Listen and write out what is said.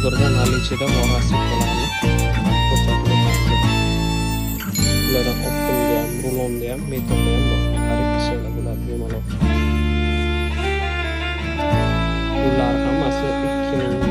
Hozirda наличие da bor расцветка larni ko'rsatib o'tamiz. Bulardan оптом da ham, rulonda ham, metrda ham bor. Xarid qilsanglar bo'ladi bemalol. Bular hammasi 2000.